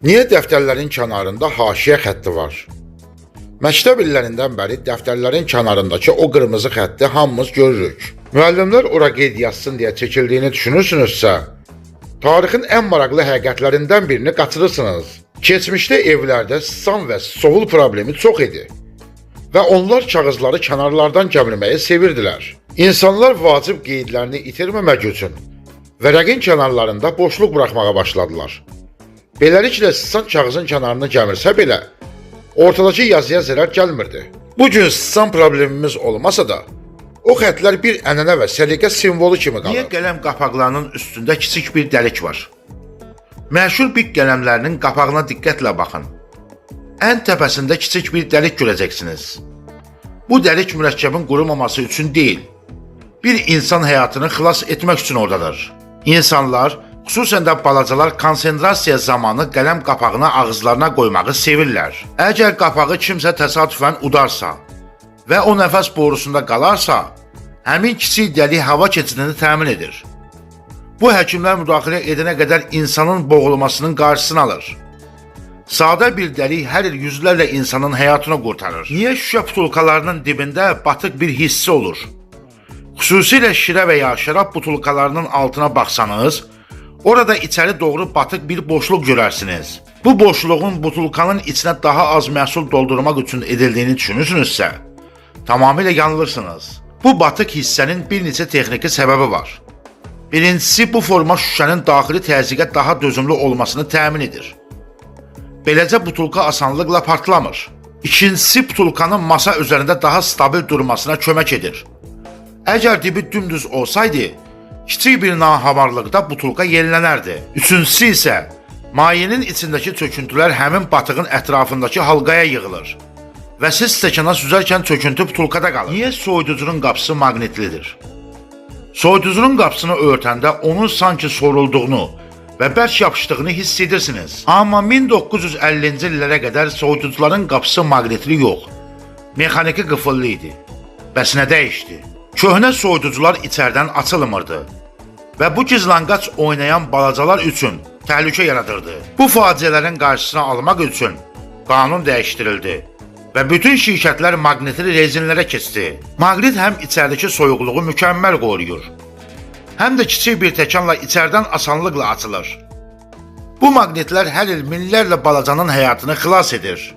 Niyə dəftərlərin kənarında haşiyə xətti var? Məktəb illərindən bəri dəftərlərin kənarındakı o qırmızı xətti hamımız görürük. Müəllimlər ora qeyd yazsın deyə çəkildiyini düşünürsünüzsə, tarixin ən maraqlı həqiqətlərindən birini qaçırırsınız. Keçmişdə evlərdə sıçan və sovul problemi çox idi və onlar kağızları kənarlardan gəmirməyi sevirdilər. İnsanlar vacib qeydlərini itirməmək üçün vərəqin kənarlarında boşluq buraxmağa başladılar. Beləliklə sıçan kağızın kənarını gəmirsə belə, ortadakı yazıya zərər gəlmirdi. Bu gün sıçan problemimiz olmasa da, o xətlər bir ənənə və səliqə simvolu kimi qalır. Niyə qələm qapaqlarının üstündə kiçik bir dəlik var? Məşhur Bic qələmlərinin qapağına diqqətlə baxın. Ən təpəsində kiçik bir dəlik görəcəksiniz. Bu dəlik mürəkkəbin qurumaması üçün deyil, bir insan həyatını xilas etmək üçün oradadır. İnsanlar, xüsusən də balacalar konsentrasiya zamanı qələm qapağını ağızlarına qoymağı sevirlər. Əgər qapağı kimsə təsadüfən udarsa və o nəfəs borusunda qalarsa, həmin kiçik dəlik hava keçidini təmin edir. Bu həkimlər müdaxilə edənə qədər insanın boğulmasının qarşısını alır. Sadə bir dəlik hər il yüzlərlə insanın həyatını qurtarır. Niyə şüşə butulkalarının dibində batıq bir hissi olur? Xüsusilə şirə və ya şərab butulkalarının altına baxsanız, orada içəri doğru batıq bir boşluq görərsiniz. Bu boşluğun butulkanın içinə daha az məhsul doldurmaq üçün edildiyini düşünürsünüzsə, tamamilə yanılırsınız. Bu batıq hissənin bir neçə texniki səbəbi var. Birincisi, bu forma şüşənin daxili təzyiqə daha dözümlü olmasını təmin edir. Beləcə butulka asanlıqla partlamır. İkincisi, butulkanın masa üzərində daha stabil durmasına kömək edir. Əgər dibi dümdüz olsaydı, kiçik bir nahamarlıqda butulka yellənərdi. Üçüncüsü isə mayenin içindəki çöküntülər həmin batığın ətrafındakı halqaya yığılır və siz stəkana süzərkən çöküntü butulkada qalır. Niyə soyuducunun qapısı maqnitlidir? Soyuducunun qapısını örtəndə onun sanki sorulduğunu və bərk yapışdığını hiss edirsiniz. Amma 1950-ci illərə qədər soyuducuların qapısı maqnitli yox, mexaniki qıfıllı idi. Bəs nə dəyişdi? Köhnə soyuducular içərdən açılmırdı və bu gizlanqaç oynayan balacalar üçün təhlükə yaradırdı. Bu faciələrin qarşısını almaq üçün qanun dəyişdirildi və bütün şirkətlər maqnitli rezinlərə keçdi. Maqnit həm içəridəki soyuqluğu mükəmməl qoruyur, həm də kiçik bir təkanla içərdən asanlıqla açılır. Bu maqnitlər hər il minlərlə balacanın həyatını xilas edir.